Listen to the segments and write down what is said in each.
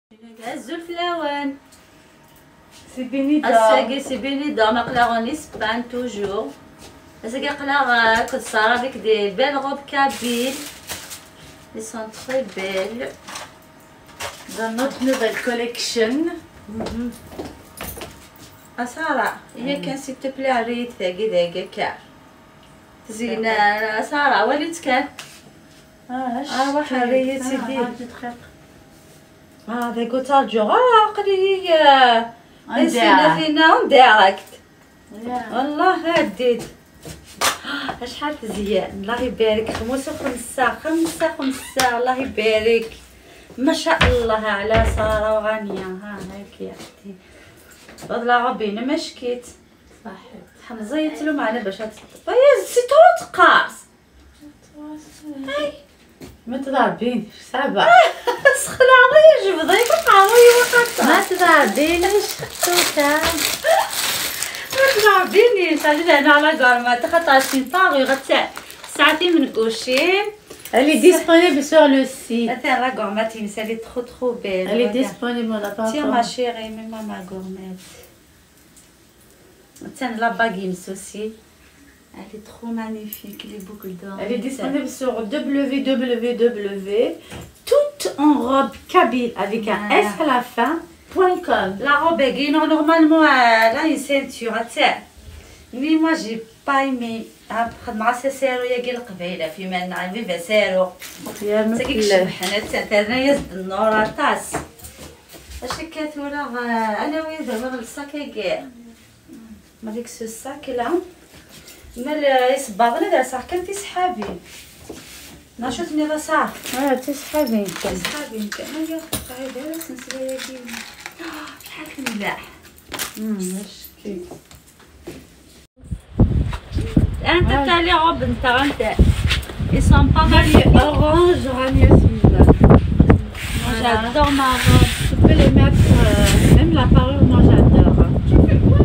الزلفلاوان c'est Benidorm. الساقي c'est Benidorm مقلاغ en Espagne toujours. الساقي قلاغ كنت سارة avec des belles robes kabyles. Elles sont très belles. Dans notre nouvelle collection. سارة هي كان s'il te plaît عريت ثاقي ذاقي كاع زينة. سارة وليت كان واحد ريت سيدي ذاك تارجو قلي هي فينا direct والله هديت. شحال تزيان الله يبارك. 5 5 5 5 الله يبارك ما شاء الله على سارة وغانية. ها هاك يا اختي والله ربي ما شكيت صحيح حنزيت له معنا باش c'est trop تقاس. هاي ما تضربينش صعبة. سخن عضي جبضي قهوي وقطع. ما تضربينيش توتا ما تضربينيش علاش انا على gourmette خاطر c'est pareil غتاع ساعتين من كوشي. Elle est disponible sur le site. Attends, la gourmette, elle est trop trop belle. Elle est disponible, on n'a pas. Tiens ma chérie, mets-moi ma gourmette. Tiens, la bague aussi. Elle est trop magnifique, les boucles d'or. Elle est disponible sur www toute en robe kabyle avec un S à la fin .com. La robe est normalement elle a une ceinture, tiens. Mais moi j'ai pas aimé. خدمة سيرو يا كي القبيلة في مالنا فيفا سيرو ساكيك شبحنا تاعنا يزد النور طاس اش كاتولا. انا ويا زعما ال sac كاع ما ديك ce sac là مال يصباغنا دار صح كان تيسحابين ناشوتني راه صح تيسحابين تيسحابين كان يا قاعدة سلسلة يا كي شحال كنباع مشكل. انت تاع les robes نتاع انت ils sont pas magnifiques. Orange Rania Smith. Moi j'adore ma robe. Tu peux les mettre même la parure, moi j'adore. Tu fais quoi?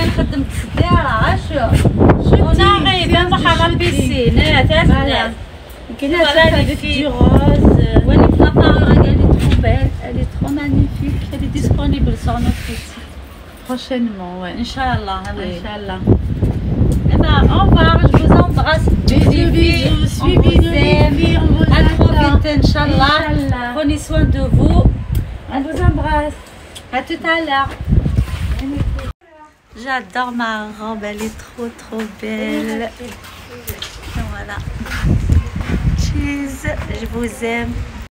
نخدم التصديرة شو. On arrive نروح على la piscine. Voilà avec du rose. ولكن la parure elle est trop belle, elle est trop magnifique, elle est disponible sur notre site. Prochainement, ouais. Inch'Allah, oui. Inch'Allah. Eh ben, au revoir, je vous embrasse. Bisous, bisous, suivez-nous, on vous À trop vite, Inch'Allah. Prenez soin de vous. On vous embrasse. À tout à l'heure. J'adore ma robe, elle est trop trop belle. Voilà. Cheese, je vous aime.